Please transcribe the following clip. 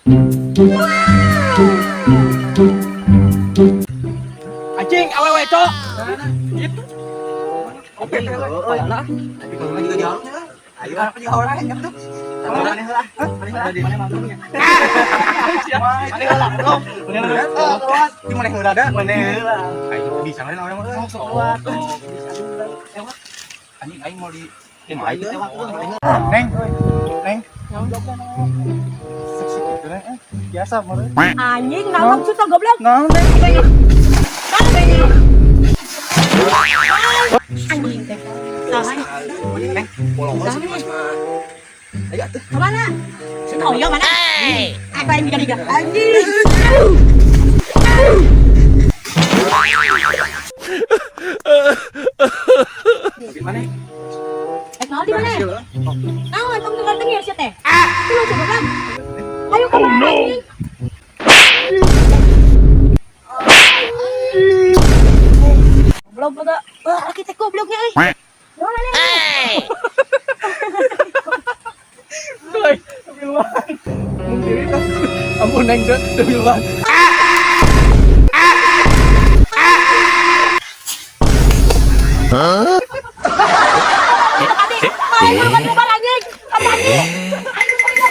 Anjing, awewe, cok. Gitu. Oke, Lah. Tapi kalau lagi di harusnya. Ayo, apa juga orang yang tuh. Mana heula? Mana heula? Mana manggung nya? Mana heula? Belum. Mana heula? Di mana heula da? Mana heula? Aing bisa ngalahin orang mah. Sok keluar. Anjing, aing mau di Aing teh Neng, Neng. Seksi gitu, Neng. Eh, biasa meureun. Anjing, naon susah, goblok. Nah, Neng, Neng. Anjing teh. Saha? Neng, bolong sih Mas mah. Ayo atuh. Kemana? Oh, iya mana? Apa yang tiga Anjing. Di mana? Eh, naon di mana? Naon, tong tengah ya sia teh. Lu coba kan. Ayo kemana, anjing? Goblok boga. Wah, laki teh gobloknya euy. Naon mana? Woi, demi luan. Mungkin itu. Ampun, Neng, demi luan. Tadi, ayo coba anjing. Tadi. Ayo goblok.